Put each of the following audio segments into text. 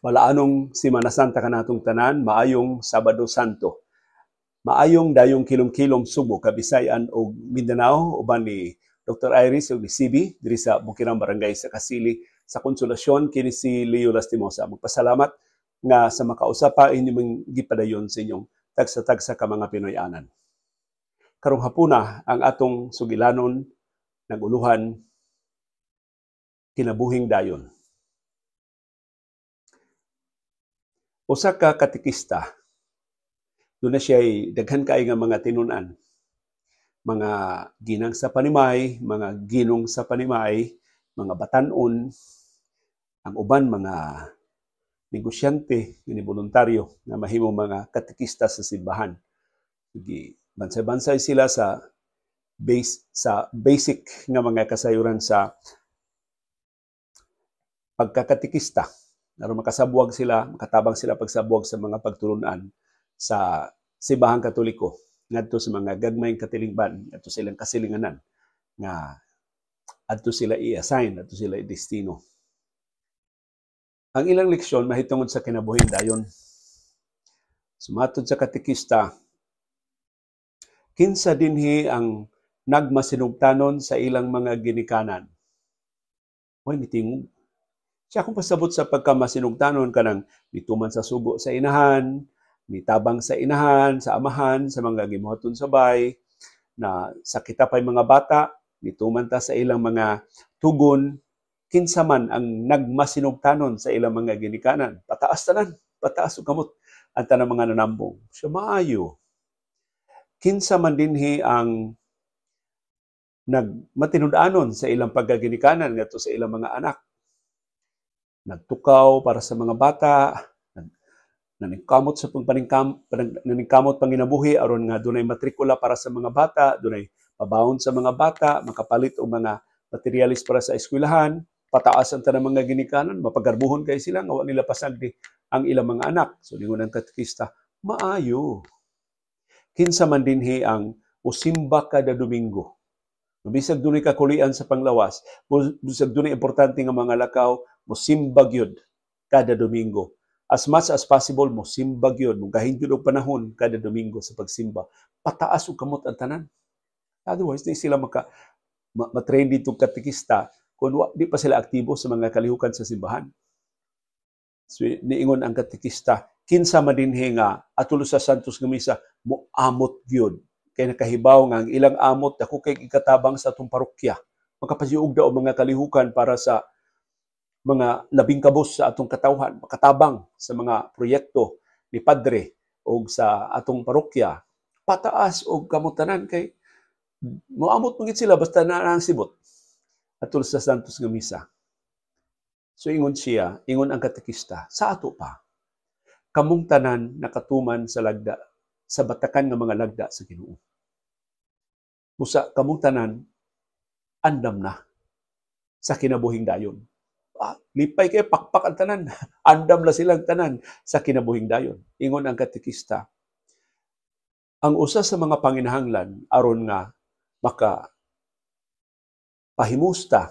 Balaanong Semana Santa kanatong tanan, maayong Sabado Santo. Maayong dayong kilom-kilom Subo, Kabisayan ug Mindanao uban ni Dr. Iris ug ni CB diri sa Bukirang Barangay sa Kasili sa Konsolasyon. Kini si Leo Lastimosa. Magpasalamat nga sa makausap pa inyong gipadayon sa inyong tagsa-tagsa ka mga Pinoy-anan. Karong hapuna ang atong sugilanon naguluhan kinabuhing dayon. Usa ka katekista, doon na siya daghan kay nga mga tinun-an. Mga ginang sa panimay, mga ginong sa panimay, mga batan-on, ang uban mga negosyante, ni voluntaryo nga mahimo mga katekista sa simbahan. Sige, bansay-bansay sila sa base sa basic nga mga kasayuran sa pagkakatekista. Aron makasabwag sila, makatabang sila pagsabwag sa mga pagtulunan sa simbahang Katoliko ngadto sa mga gagmayng katilingban, ngadto sa ilang kasilinganan nga adto sila i-assign, adto sila i-destino. Ang ilang leksyon mahitungod sa kinabuhing dayon. Sumatod sa katekista, kinsa dinhi ang nagmasinugtanon sa ilang mga ginikanan? Way mitingog. Siya akong pasabot sa pagkamasinugtanon kanang nituman sa sugo sa inahan, nitabang sa inahan, sa amahan, sa mga gimuhaton sa bay, na sa kita pa'y mga bata, nituman ta sa ilang mga tugon, kinsa man ang nagmasinugtanon sa ilang mga ginikanan. Pataas tanan, pataas og kamot ang tanang mga nanambong. Siya maayo. Kinsa man dinhi ang nagmatinud-anon sa ilang pagkaginikanan ngadto sa ilang mga anak. Nagtukaw para sa mga bata, naningkamot sa naningkamot panginabuhi aron nga dunay matrikula para sa mga bata, dunay pabaon sa mga bata, makapalit og mga materialis para sa eskwelahan, pataas ang tanang mga ginikanan, mapagarbuhon kay sila nga wa nila pasagdi ang ilang mga anak. So ningon ang katekista, maayo. Kinsa man dinhi ang usimba kada Domingo. Bisag dunay kakulian sa panglawas, bisag dunay importante nga mga lakaw, mosimba gyud kada Domingo. As much as possible, mosimba gyud, mogahin gyud og panahon kada Domingo sa pagsimba. Pataas og kamot ang tanan. Otherwise, di sila matrain dito katekista kung di pa sila aktibo sa mga kalihukan sa simbahan. So, niingon ang katekista, kinsa man dinhi nga atulo sa Santos nga misa, moamot gyud. Kay nakahibaw nga ang ilang amot dako kay ikatabang sa atong parokya. Makapasiug daw mga kalihukan para sa mga labing kabus sa atong katawhan, makatabang sa mga proyekto ni padre o sa atong parokya. Pataas og kamutanan kay moamot man sila basta naa ang sibot atol sa Santos nga misa. So ingon siya, ingon ang katekista, sa ato pa, kamong tanan nakatuman sa lagda, sa batakan nga mga lagda sa Ginoo. Busa kamong tanan andam na sa kinabuhing dayon. Lipay kay pakpak ang tanan. Andam na silang tanan sa kinabuhing dayon. Ingon ang katekista, ang usa sa mga panginahanglan aron nga maka pahimusta,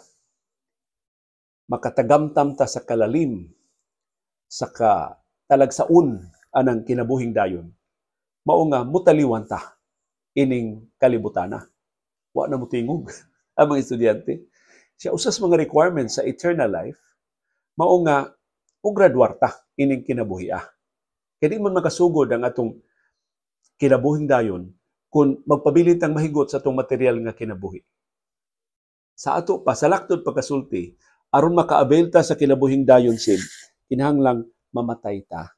makatagamtam ta sa kalalim, sa katalagsaon anang kinabuhing dayon, mao nga mutaliwan ta ining kalibutana. Wa na motingog ang mga estudyante. Siya usas mga requirements sa eternal life, mao nga ugraduar ta ining kinabuhi. Kaya di man makasugod ang atong kinabuhing dayon kung magpabilin tang mahigot sa atong material nga kinabuhi. Sa ato pa, sa laktod pagkasulti, aron maka-avail ta sa kinabuhing dayon sid, kinahanglang mamatay ta.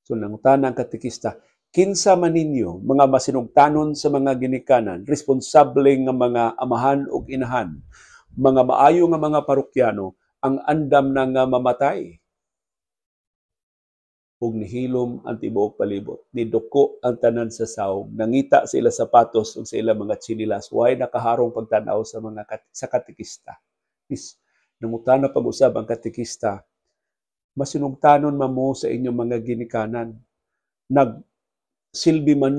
So nangutana ang katekista, kinsa man ninyo mga masinugtanon sa mga ginikanan, responsable nga mga amahan ug inahan, mga maayo nga mga parokyano, ang andam na nga mamatay? Ug nihilom ang tibuok palibot, niduko ang tanan sa sawg, nangita sila sapatos ug sa ilang mga tsinilas, way nakaharong pagtan-aw sa mga sa katekista. Is nangutana pag-usab ang katekista, masinugtanon man mo sa inyong mga ginikanan, nagsilbi man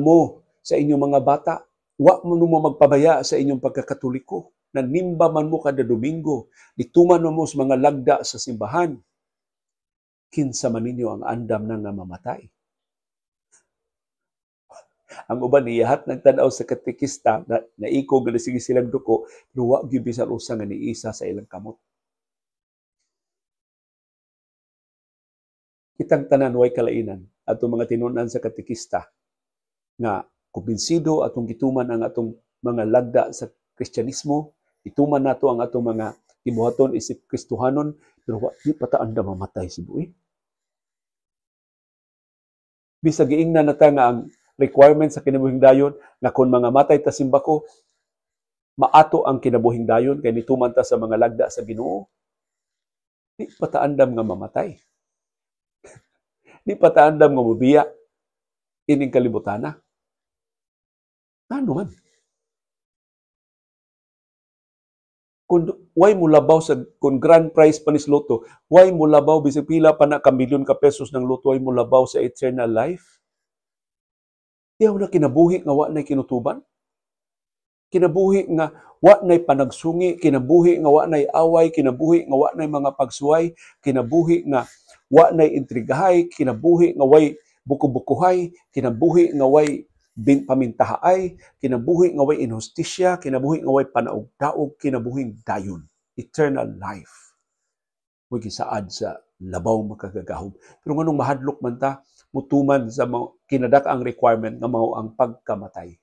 mo sa inyong mga bata, wa mo magpabaya sa inyong pagkakatoliko, nanimba man mo kada Domingo, dituman man mo sa mga lagda sa simbahan. Kinsa man ninyo ang andam na nga mamatay? Ang uban niyahat nagtan-aw sa katekista na naikog na sige silang duko, pero wa gyud bisan usa nga niisa sa ilang kamot. Kitang tanan way kalainan atong mga tinun-an sa katekista nga kumbinsido atong gituman ang atong mga lagda sa Kristyanismo, ituman nato ang atong mga gibuhaton isip Kristohanon, pero wa di pa ta andam mamatay si buhi. Bisag giingnan na ta nga ang requirement sa kinabuhing dayon nga kon mga matay ta simbako, maato ang kinabuhing dayon kay nituman ta sa mga lagda sa Ginoo. Di pa ta andam nga mamatay. Di pa ta andam nga mobiya ining kalibutana. Ano man? Kung way mo labaw sa kung grand prize pa ni Loto, way mo labaw bisag pila pa na ka milyon ka pesos ng loto, way mo labaw sa eternal life. Diyaw na kinabuhi nga wa na'y kinutuban. Kinabuhi nga wa na'y panagsungi, kinabuhi nga wa na'y away, kinabuhi nga wa na'y mga pagsuway, kinabuhi nga wa na'y intrigahay, kinabuhi nga way buku-bukuhay, kinabuhi nga way pamintahaay, kinabuhi nga way inhustisya, kinabuhi nga way panaog-daog, kinabuhing dayon, eternal life. Way gisaad sa labaw makagagahom. Pero nganong mahadlok man ta, mutuman sa kinadak ang requirement nga mao ang pagkamatay.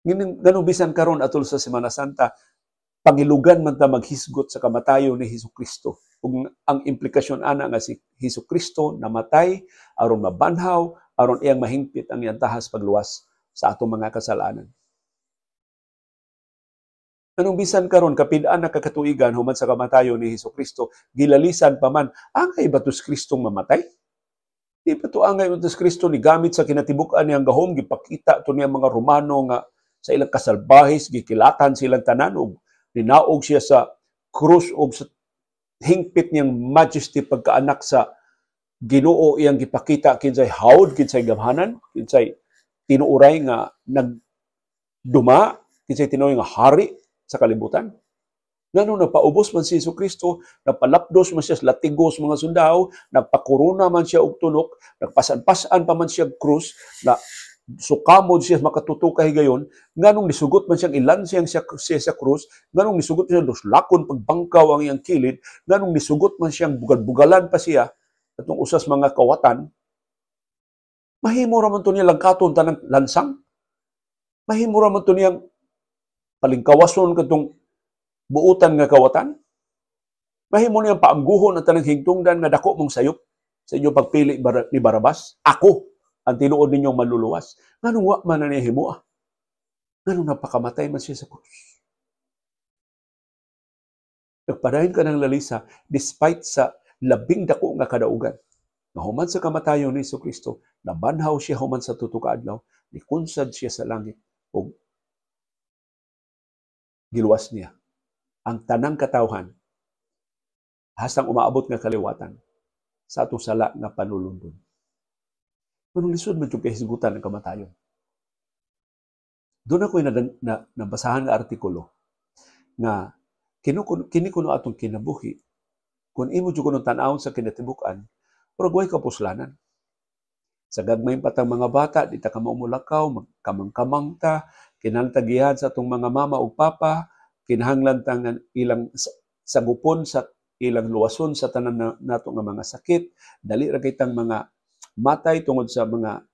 Nganong bisan karon atol sa Semana Santa, pangilugan man ta maghisgot sa kamatayon ni Hesus Kristo. Ug ang implikasyon ana nga si Hesus Kristo namatay aron mabanhaw, aron iyang mahingpit ang iyang tahas pagluwas sa atong mga kasalanan. Anong bisan karon kapid-an na kakatuigan human sa kamatayon ni Hesus Kristo, gilalisan pa man, angay ba tos Kristong mamatay? Di pa to angay ba tos Kristo ni gamit sa kinatibuk-an niyang gahom, gipakita to niya mga Romano nga sa ilang kasalbahis, gikilatan silang tanan og ninaog siya sa krus og sa hingpit niyang majesty pagkaanak sa Ginoo iyang gipakita kinsay hawd, kinsay gamhanan, kinsay tinuoray nga nagduma, kinsay tinuoray nga hari sa kalibutan. Ngano napaubos man si Hesus Kristo, napalapdos man siya sa latigos mga sundao, nagpakorona man siya og tunok, nagpasan-pasan pa man siya og krus, na sukamod siya makatuto kahigayon, nganong nisugot man siyang ilansiyang siya sa krus, nganong nisugot siya duslakon pagbangkaw ang iyang kilid, nganong nisugot man siyang bugal-bugalan pa siya atong usas mga kawatan, mahimo ra man to niya langkaton tanang lansang, mahimo ra man to niyang palingkawason kadtong buutan nga kawatan, mahimo niyang paamguhon ang tanang hingtungdan nga dako mong sayop sa inyong pagpili ni Barabas. Ako ang tinuod ninyong maluluwas. Nganong wa man na niya himua? Nganong napakamatay man siya sa krus? Nagpadayon ka ng lalisa despite sa labing dako nga kadaugan. Nga human sa kamatayon ni Hesus Kristo, nabanhaw siya human sa tuto ka adlaw, nikunsad siya sa langit ug giluwas niya ang tanang katawhan hastang umaabot nga kaliwatan sa atong sala nga panulundon. Manong lisod man yung kahisgutan ng kamatayon. Doon ako'y nabasahan nga artikulo nga kini kuno atong kinabuhi, kung imo jud kuno tan-awon sa kinatibuk-an, murag way kapuslanan. Sa gagmay patang mga bata, di ta ka maumulakaw, magkamang-kamang ta, kinahanglan sa atong mga mama ug papa, kinahanglan ta nga ilang sagupon sa ilang luwason sa tanan nato nga mga sakit, dali ra kay tang mga matay tungod sa mga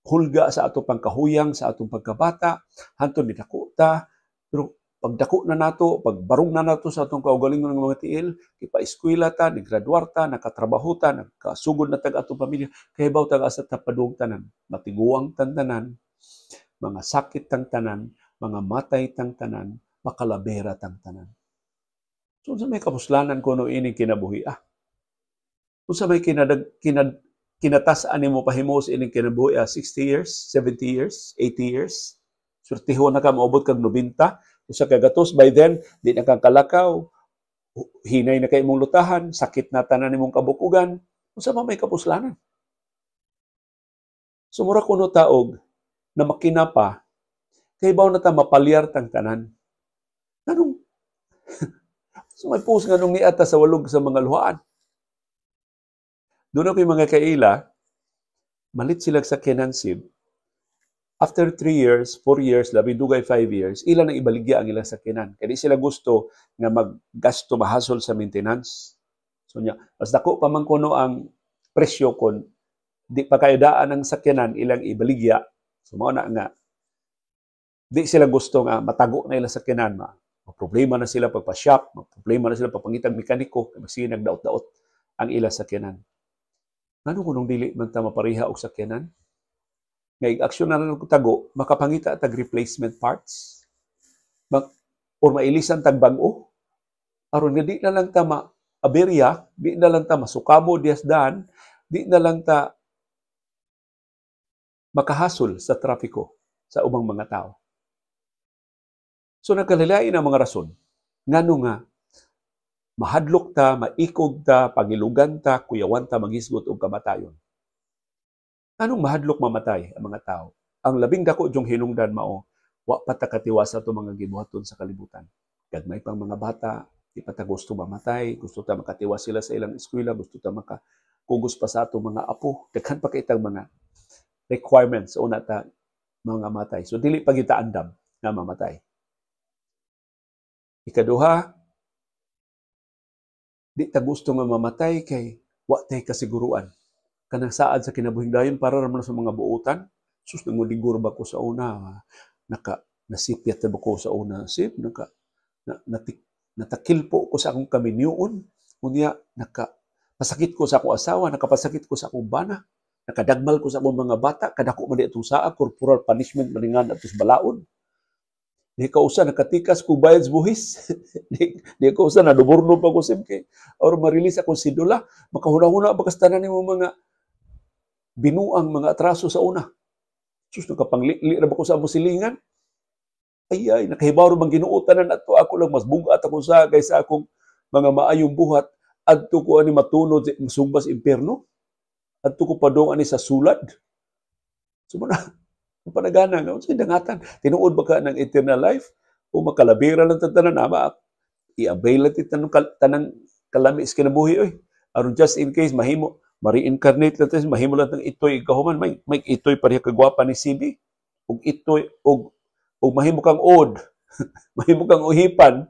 hulga sa atong pangkahuyang, sa atong pagkabata, hantod ni dako ta, pero pagdako na nato, pagbarong na nato sa atong kaugalingon ng mga tiil, ipa-eskwela ta, nigraduar ta, nakatrabaho ta, nakasugod na tag atong pamilya, kahibaw tag asa ta padung tanan, matiguang tan tanan, mga sakit tang tanan, mga matay tang tanan, makalabera tang tanan. So, unsa may kapuslanan kuno ining kinabuhi? Unsa may kinatas-an nimo pahimos ining kinabuhi? 60 years, 70 years, 80 years? Surtihon na ka, maubot kag 90, usa ka gatos, by then, di na kang kalakaw, hinay na kay imong lutahan, sakit na tanan nimong kabukugan, unsa man may kapuslanan? So mura kuno taog na makina pa, kay baw na ta mapalyar tang tanan. Nganong so may post nganong niata sa walog sa mga luhaan. Duna koy mga kaila, malit sila sa sakyanan, Sib. After 3 years, 4 years, labi dugay 5 years, ila nang ibaligya ang ilang sakyanan. Kaya di sila gusto nga maggasto, mahasol sa maintenance. So nya, mas dako pa man kuno ang presyo kon di pa kayo daan ang sakyanan, ilang ibaligya. So mao na nga di sila gusto nga matago na ilang sakyanan, ma problema na sila pagpa-shop, problema na sila pagpangitag mekaniko, kay magsige nagdaot-daot ang ilang sakyanan. Ngano kunong dili man ta mapareha og sakyanan? Nga ig-aksyon na lang og tago, makapangita tag replacement parts, or mailisan tag bag-o, aron nga di na lang ta ma-aberya, di na lang ta masukamo diyas daan, di na lang ta makahasol sa trapiko sa ubang mga tao. So nagkalain ang mga rason ngano nga mahadlok ta, maikog ta, pangilugan ta, kuyawan ta, maghisgot og kamatayon. Anong mahadlok mamatay ang mga tao? Ang labing dako dyong hinungdan mao, wa pa ta katiwas sa atong mga gibuhaton sa kalibutan. Gagmay pang mga bata, di pa ta gusto mamatay, gusto ta makatiwas sila sa ilang eskwela, gusto ta makakugos pa sa atong mga apo. Daghan pa kay tang mga requirements una ta mga matay. So dili pa kita andam nga mamatay. Ikaduha, di ta gusto nga mamatay kay wa tay kasiguruan. Kanang saad sa kinabuhing dayon para ra man sa mga buotan. Sus, nanguligor ba ko sa una? Naka nasipyat ba ko sa una? Sip, naka na, natik, natakilpo ko sa akong kaminyuon. Unya, naka pasakit ko sa akong asawa, nakapasakit ko sa akong bana, nakadagmal ko sa akong mga bata, kadako man di atong saa, corporal punishment man nga atos balaod. Di ka usa nakatikas ko bayad sa buhis. Di ka usa naduborno pa ko simke or ma-release akong sidula, makahuna-huna ba kas tanan nimo mga binuang mga atraso sa una. Sus, nakapanglili ra ba ko sa among silingan? Ay, ay, nakahibaw ra bang Ginoo tanan ato, ako lang mas bugat ako sa kaysa akong mga maayong buhat, adto ko ani matunod masugba sa impierno. Adto ko padung ani sa sulad. So mo na, ang panagana nga, unsay dangatan? Tinuod ba ka ng eternal life? O makalabira lang tanan ama, i-avail lang tanang, tanang kalami sa kinabuhi oy. Aron just in case mahimo ma-reincarnate lang tayo, mahimo lang tang itoy ikahuman, may itoy pareha kagwapa ni CB ug itoy og mahimo kang od, mahimo kang uhipan,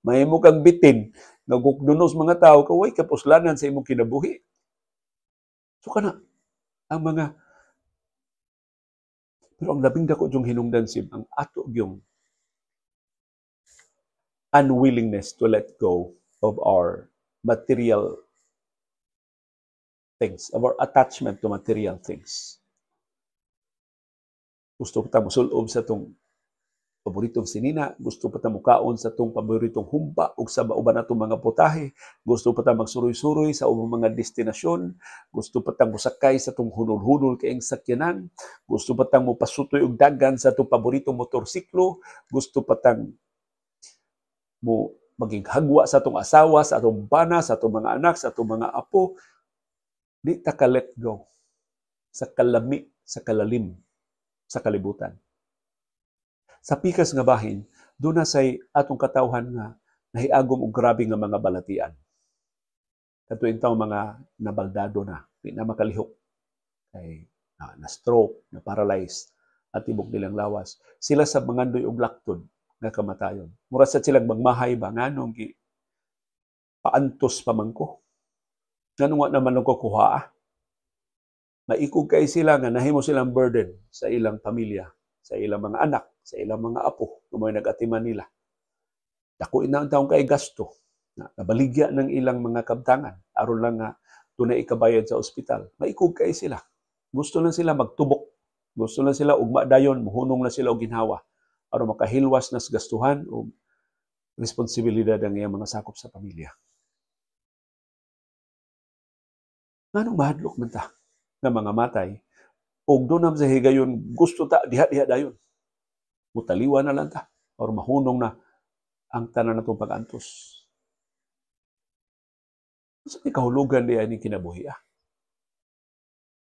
mahimo kang bitin nga gukdunos mga tao kaway kapuslanan sa imong kinabuhi. So kana ang mga, pero ang labing dako yung hinungdan, Sim, ang ato yung unwillingness to let go of our material things, of our attachment to material things. Gusto pa ta mosulob sa tong paboritong sinina, gusto pa ta mukaon sa tong paboritong humba ug sa uban natong mga putahe, gusto pa ta magsuroy-suroy sa ubang mga destinasyon, gusto pa ta mosakay sa tong hunol-hunol kaayong sakyanan, gusto pa tang mopasutoy og dagan sa tong paboritong motorsiklo, gusto pa tang mo maging hagwa sa atong asawa, sa atong bana, sa atong mga anak, sa atong mga apo. Di ta ka let go sa kalami, sa kalalim, sa kalibutan. Sa pikas nga bahin, doon na say atong katawhan nga nahiagom og grabe nga mga balatian. Kadto taw mga nabaldado na, di na makalihok. Kay na stroke, na paralyzed at tibok nilang lawas. Sila sa mangandoy og laktod nga kamatayon. Mura sa silang magmahay ba nganong gi paantos pa man ko. Ngano nga naman ko kuhaa? Maikog kay sila nga nahimo silang burden sa ilang pamilya, sa ilang mga anak, sa ilang mga apo, kung may nag-atiman nila. Dako ina ang taong kay gasto, na nabaligya ng ilang mga kabtangan, aron lang nga dunay ikabayad sa ospital. Maikog kay sila. Gusto lang sila magtubok. Gusto lang sila ugma dayon, muhunong na sila og ginhawa aron makahilwas na sa gastuhan o responsibilidad ang iyang mga sakop sa pamilya. Nganong mahadlok man ta nga mga matay og doon sa higayon gusto ta diha-diha dayon. Mutaliwa na lang ta or mahunong na ang tanan natong pag-antos. Sa may kahulugan diya ni kinabuhi ah.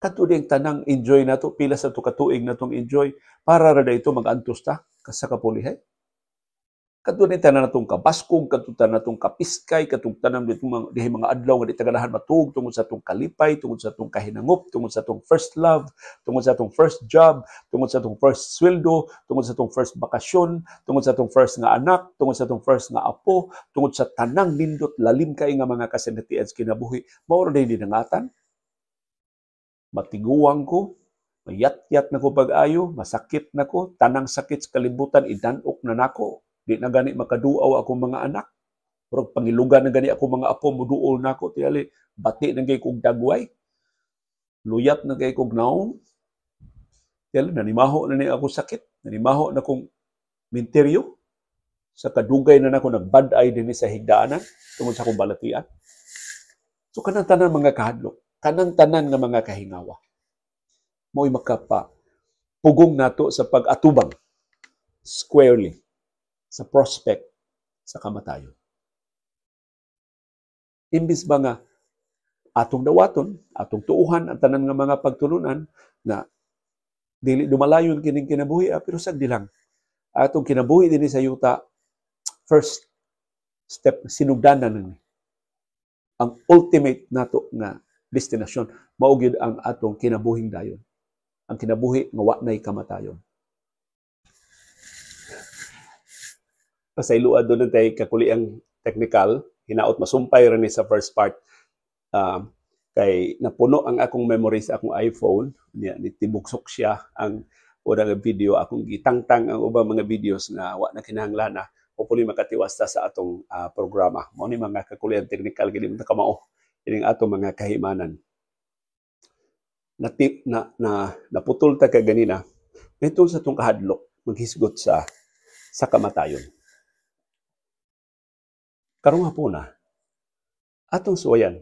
Kadto diyang tanang enjoy nato, pila sa to katuig natong enjoy para ra ito mag-antos ta sa kapulihay. Kadto ni tanan natong kabaskog, kadto tanan natong kapiskay, kadtong tanan ditong mga dihi mga adlaw nga di ta ganahan matuog tungod sa atong kalipay, tungod sa atong kahinangop, tungod sa atong first love, tungod sa atong first job, tungod sa atong first sweldo, tungod sa atong first bakasyon, tungod sa atong first nga anak, tungod sa atong first nga apo, tungod sa tanang nindot lalim kay nga mga kasinatian sa kinabuhi, mao ra diay dinangatan. Matiguang ko, mayatyat na ko pag-ayo, masakit na ko, tanang sakit sa kalibutan idan-ok na nako. Di na gani makaduaw akong mga anak. Murag pangilugan na gani ako mga apo, muduol nako tingali bati na kay kog dagway. Luyat na kay kog naong. Tingali nanimaho na ni ako sakit, nanimaho na kong minteryo. Sa kadugay na nako nagbad-ay dinhi sa higdaanan tungod sa akong balatian. So kanang tanan mga kahadlok, kanang tanan nga mga kahingawa, mao'y makapa pugong nato sa pag-atubang squarely sa prospect sa kamatayon. Imbis ba nga atong dawaton, atong tuuhan ang tanan nga mga pagtulunan na dili dumalayon kining kinabuhi, pero sagdi lang. Atong kinabuhi dinhi sa yuta, first step, sinugdanan ni. Ang ultimate nato nga destinasyon, mao gyud ang atong kinabuhing dayon. Ang kinabuhi nga wa nay kamatayon. Pasayloa doon na tayo kakuliang technical, hinaot masumpay rin sa first part. Kay napuno ang akong memory sa akong iPhone, niya nitibuksok siya ang unang video, akong gitangtang ang ubang mga videos na wa na kinahanglan na hopefully makatiwas ta sa atong programa. Mao ni mga kakuliang technical gid mo kamao ining atong mga kahimanan. Nati, na, na naputol ta kaganina nitong sa atong kahadlok maghisgot sa kamatayon. Karong hapuna, atong suwayan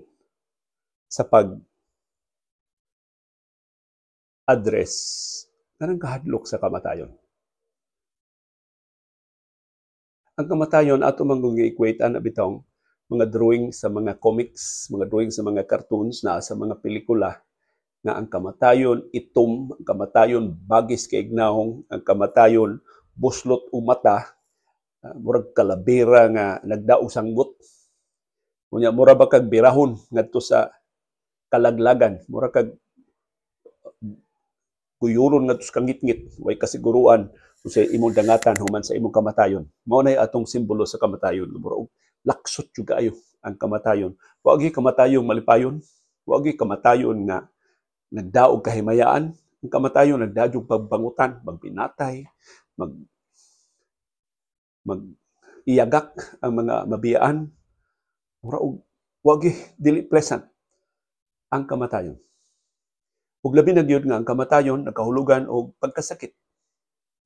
sa pag-address kanang kahadlok sa kamatayon. Ang kamatayon ato man kung gi-equate ana bitong mga drawing sa mga comics, mga drawing sa mga cartoons na sa mga pelikula nga ang kamatayon itom, ang kamatayon bagis kay ignawong, ang kamatayon buslot o mata, murag kalabera nga nagdaog sanggot. Unya mura ba kag birahon ngadto sa kalaglagan, mura kag guyuron ngadto sa kangitngit, way kasiguruan kung sa imong dangatan human sa imong kamatayon. Mao nay atong simbolo sa kamatayon. Mura og laksot jud kaayo ang kamatayon. Wa gyud kamatayong malipayon, wa gyud kamatayon nga nagdaog kahimayaan. Ang kamatayon nagdaog pagbangutan, magbinatay, mag iyagak ang mga mabiyaan. Mura og wa gyud dili pleasant ang kamatayon. Ug labi na gyud nga ang kamatayon nagkahulugan og pagkasakit.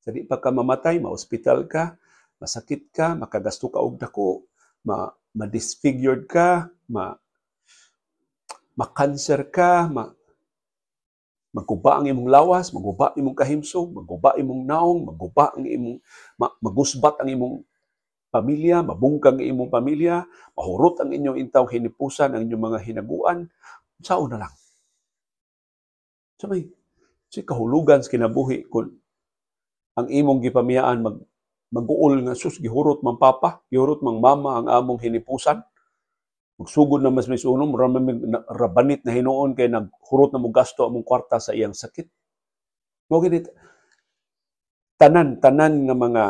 Sa di pa ka mamatay, ma-ospital ka, masakit ka, makagasto ka og dako, ma-disfigured ka, ma-cancer ka, magguba ang imong lawas, magguba imong kahimsog, magguba imong naong, magguba ang imong magusbat ang imong pamilya, mabungkag ang imong pamilya, mahurot ang inyong intawong hinipusan, ang inyong mga hinaguan. Sao na lang. So may si kahulugan sa kinabuhi kung ang imong gipamiyaan mag-uol nga sus gihurot man papa, gihurot mang mama ang among hinipusan. Magsugod na mas misuno, rabanit na hinuon kay naghurot na mo gasto among kwarta sa iyang sakit. Mao gini tanan nga mga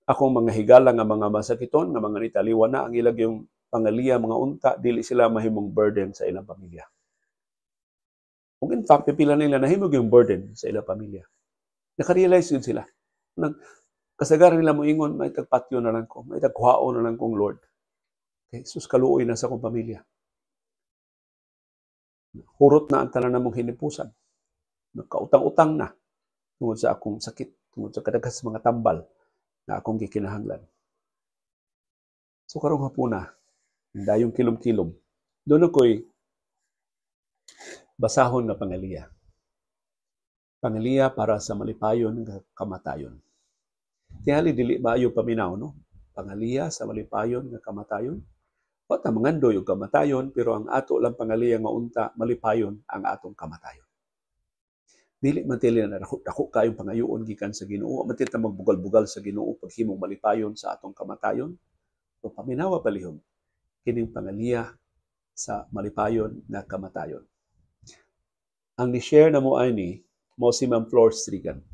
akong mga higala nga mga masakiton nga mga nitaliwan na ang ilang yung pangaliya mga unta, dili sila mahimong burden sa ilang pamilya. Ug in fact, pipila nila nahimog yung burden sa ilang pamilya. Nakarealize yun sila. Kasagaran nila moingon, may tagpatyo na lang ko, may tagkuhaon na lang kong Lord. Okay, sus kaluoy na sa akong pamilya. Hurot na ang tanan namong hinipusan. Nagkautang-utang na tungod sa akong sakit, tungod sa kadaghas mga tambal na akong gikinahanglan. So karong hapuna, dayong kilom-kilom, doon ako'y basahon nga pangaliya. Pangaliya para sa malipayon nga kamatayon. Tingali dili maayo paminaw, no? Pangaliya sa malipayon nga kamatayon. Wa ta mangandoy og kamatayon, pero ang ato lang pangaliya nga unta malipayon ang atong kamatayon. Dili man tili na dako, dako kayong pangayoon gikan sa Ginoo, man ta magbugal-bugal sa Ginoo paghimong malipayon sa atong kamatayon. So paminawa palihog kining pangaliya sa malipayon nga kamatayon. Ang ni-share na mo ani mo si Ma'am Flor Strigan,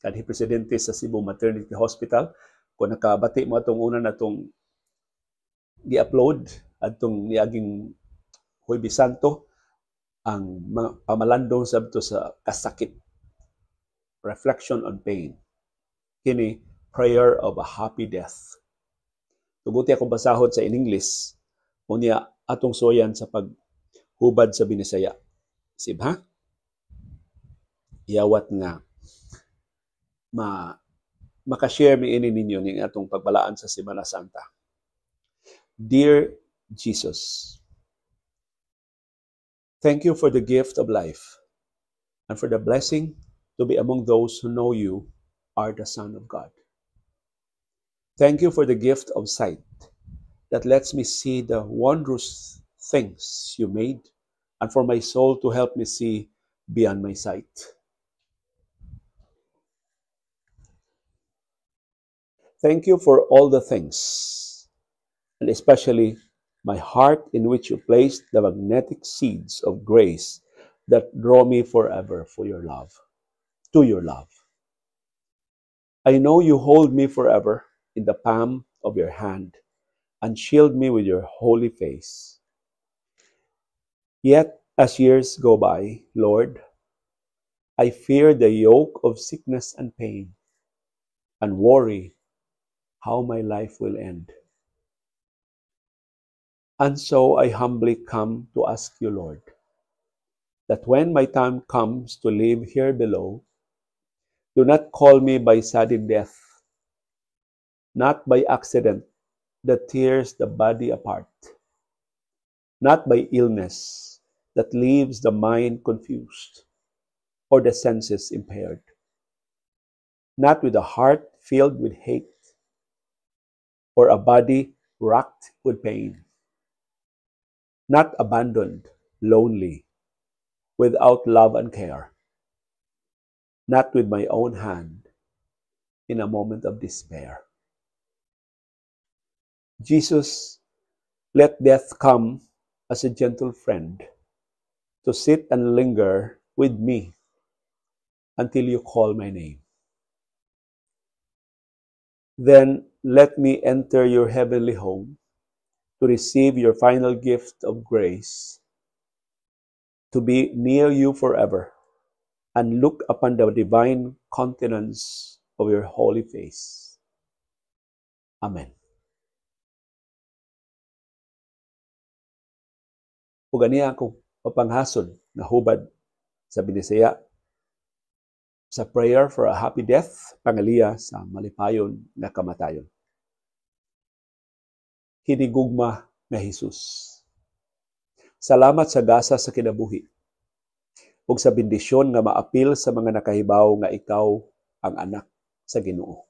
kanhi presidente sa Cebu Maternity Hospital. Kung nakabati mo atong una natong gi-upload atong niaging Huwebes Santo, ang pamalandong sabto sa kasakit, reflection on pain, kini prayer of a happy death. Tuguti akong basahon sa in English, unya atong suwayan sa paghubad sa Binisaya. Sibha? Iyawat nga makashare mi ini ninyo ning atong pagbalaan sa Semana Santa. Dear Jesus, thank you for the gift of life and for the blessing to be among those who know you are the Son of God. Thank you for the gift of sight that lets me see the wondrous things you made and for my soul to help me see beyond my sight. Thank you for all the things, and especially my heart in which you placed the magnetic seeds of grace that draw me forever for your love, to your love. I know you hold me forever in the palm of your hand and shield me with your holy face. Yet, as years go by, Lord, I fear the yoke of sickness and pain and worry how my life will end. And so I humbly come to ask you, Lord, that when my time comes to live here below, do not call me by sudden death, not by accident that tears the body apart, not by illness that leaves the mind confused or the senses impaired, not with a heart filled with hate or a body racked with pain, not abandoned, lonely, without love and care, not with my own hand in a moment of despair. Jesus, let death come as a gentle friend to sit and linger with me until you call my name. Then let me enter your heavenly home to receive your final gift of grace, to be near you forever and look upon the divine countenance of your holy face. Amen. Ug aniya akong mapanghasod na hubad sa Binisaya sa prayer for a happy death, pangaliya sa malipayon nga kamatayon. Hinigugma nga Hesus, salamat sa gasa sa kinabuhi ug sa bendisyon nga maapil sa mga nakahibaw nga ikaw ang anak sa Ginoo.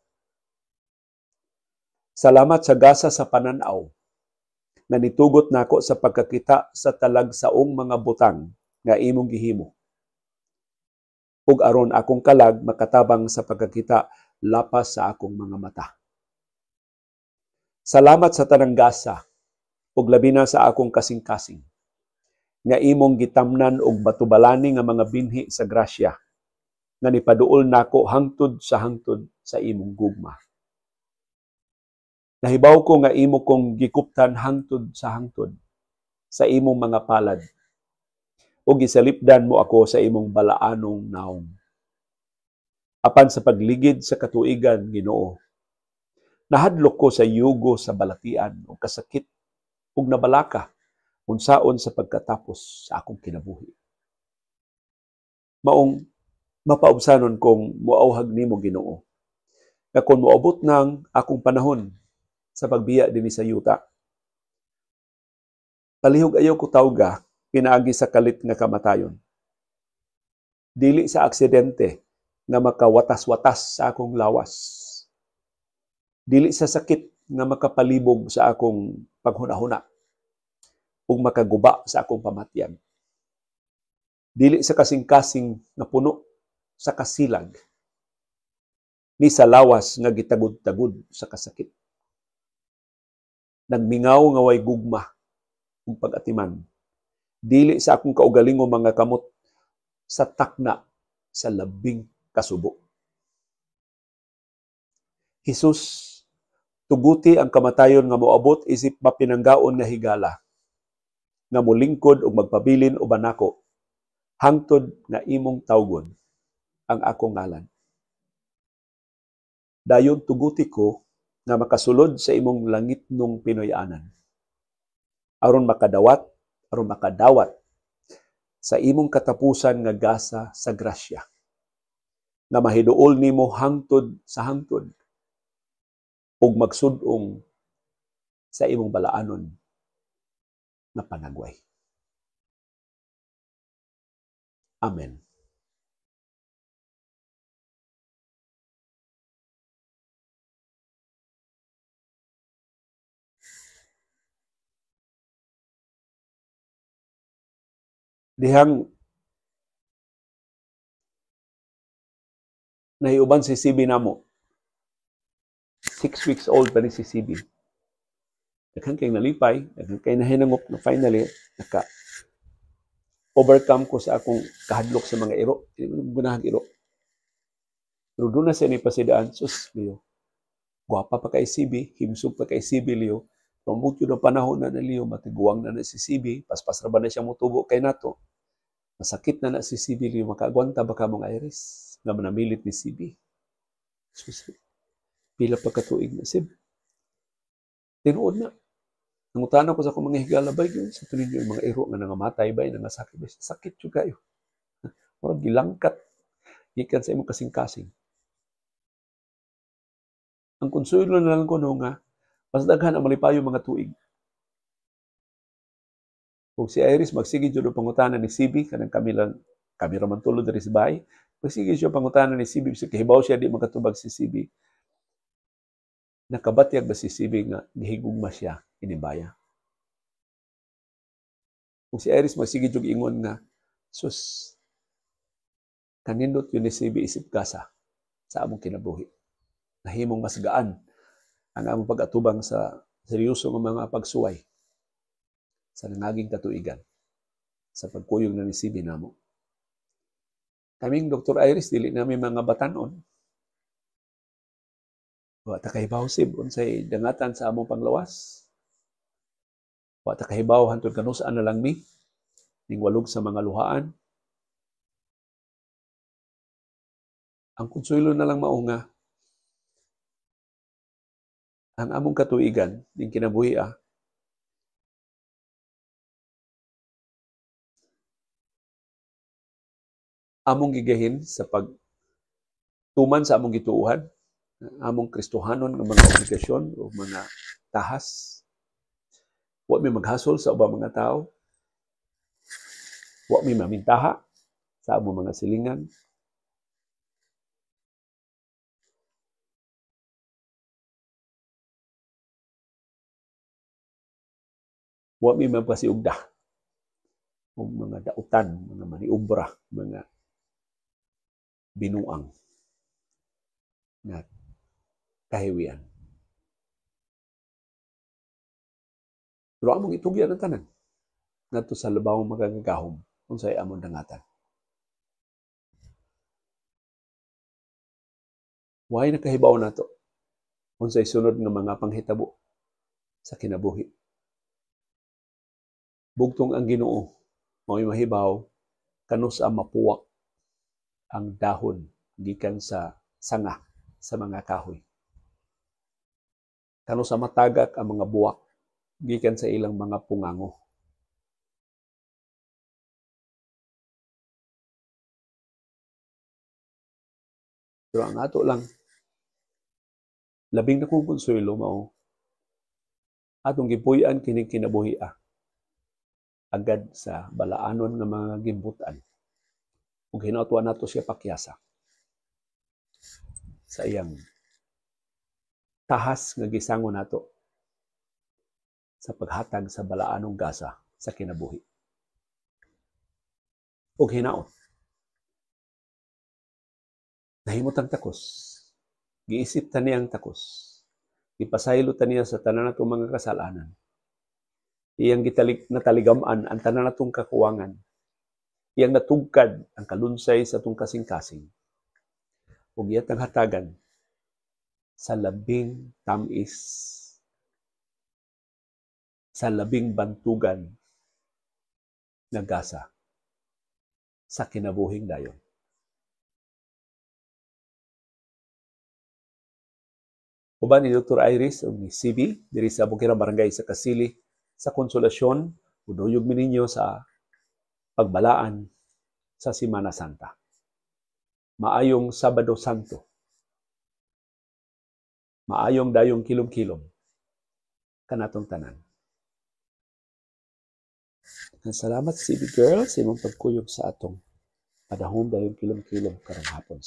Salamat sa gasa sa panan-aw nga nitugot nako sa pagkakita sa talagsaong mga butang nga imong gihimo, ug aron akong kalag makatabang sa pagkakita lapas sa akong mga mata. Salamat sa tanang gasa ug labi na sa akong kasing-kasing nga imong gitamnan og batubalani nga mga binhi sa grasya nga nipaduol nako hangtod sa hangtod sa imong gugma. Nahibaw ko nga imo kong gikuptan hangtod sa hangtod sa imong mga palad ug gisalipdan mo ako sa imong balaanong naong. Apan sa pagligid sa katuigan, Ginoo, nahadlok ko sa yugo sa balatian ug kasakit ug nabalaka unsaon sa pagkatapos sa akong kinabuhi. Maong mapaubsanon kong muauhag nimo, Ginoo, nga kon moabot nang akong panahon sa pagbiya dinhi sa yuta, palihog ayaw ko tawga pinaagi sa kalit nga kamatayon. Dili sa aksidente nga makawatas-watas sa akong lawas. Dili sa sakit nga makapalibog sa akong paghuna-huna ug makaguba sa akong pamatyan. Dili sa kasing-kasing nga puno sa kasilag ni sa lawas nga gitagod-tagod sa kasakit. Nagmingaw nga way gugma ug pag-atiman, dili sa akong kaugalingong mga kamot sa takna sa labing kasubo. Hesus, tuguti ang kamatayon nga moabot isip mapinanggaon nga higala, nga molingkod ug magpabilin uban nako hangtod nga imong tawgon ang akong ngalan. Dayon tuguti ko nga makasulod sa imong langitnong Pinoy-anan, aron makadawat sa imong katapusan nga gasa sa grasya, nga mahiduol nimo hangtod sa hangtod ug magsud-ong sa imong balaanon nga panagway. Amen. Dihang nahiuban si CB namo. 6 weeks old pa ni si CB. Daghan kay nalipay, daghan kay nahinangop na finally naka overcome ko sa akong kahadlok sa mga iro. Hindi mo gunahag iro. Pero doon na siya ni pasidaan, sus, Leo. Gwapa pa kay CB, himsog pa kay CB, Leo. Pero mutyo ng panahon na na, Leo, matiguang na na si CB, paspas ra ba na siya motubo kay nato. Masakit na na si CB, Leo, makaagwanta ba ka mong Iris? Nga manamilit ni CB. Sus, pila pa katuig na sib. Tinuod na. Nangutana ko sa akong mga higala, bay, yun, sa tuloy niyo yung mga iro nga nangamatay, bay, nangasakit, bay, sakit yun kayo. Murag gilangkat, gikan sa imong kasing-kasing. Ang konsuelo na lang ko no nga, mas daghan ang malipayo mga tuig. Kung si Iris, magsige jud og pangutana ni CB, kanang kami lang, kami ra man tulo diri sa bahay, magsige siya pangutana ni CB, bisag kahibaw siya di makatubag si CB. Nakabatyag ba si CB nga gihigugma siya inibaya? Kung si Iris magsige jud ingon nga, sus, kanindot yun ni CB isip gasa sa among kinabuhi. Nahimong mas gaan ang among pag-atubang sa seryoso nga mga pagsuway sa nangaging katuigan sa pagkuyog na ni CB namo. Kaming Dr. Iris, dili nami mga batanon. Wa ta kahibaw sib unsay dangatan sa among panglawas. Wa ta kahibaw hantod kanus-an na lang mi ning walog sa mga luhaan. Ang konsuelo na lang mao nga ang among katuigan ning kinabuhi among gigahin sa pagtuman sa among gituohan, among Kristohanon nga mga obligasyon o mga tahas. Wa mi maghasol sa ubang mga tao. Wa mi mamintaha sa among mga silingan. Wa mi magpasiugda og mga dautan, mga maniobra, mga binuang nga kahiwian. Pero among itugyan ang tanan ngadto sa labawong magagahom unsay among dangatan. Way nakahibaw nato unsay sunod nga mga panghitabo sa kinabuhi. Bugtong ang Ginoo mao'y mahibaw kanus ang mapuwak ang dahon gikan sa sanga sa mga kahoy. Kanus ang matagak ang mga buwak gikan sa ilang mga pungango. Pero ang ato lang labing nakong konsuelo mao atong gipuy-an kining kinabuhi agad sa balaanon nga mga gimbutan. Ug hinautwa nato siya pakyasa sa iyang tahas nga gisango nato sa paghatag sa balaanong gasa sa kinabuhi. Ug hinaot Nahimo tang takos. Giisip ta niyang takos. Gipasaylo ta niya sa tanan natong mga kasalanan. Iyang gitalig, nataligam-an ang tanan natong kakuwangan. Iyang natugkad ang kalunsay sa atong kasing-kasing. Ug iya tang hatagan sa labing tamis, sa labing bantugan nga gasa sa kinabuhing dayon. Uban ni Dr. Iris ug ni CB diri sa Bukirang Barangay sa Kasili sa Konsolasyon, uduyog mi ninyo sa pagbalaan sa Semana Santa. Maayong Sabado Santo. Maayong dayong kilom-kilom kanatong tanan. Salamat, CB girl, sa imong pagkuyog sa atong padahom dayong kilom-kilom karong hapon.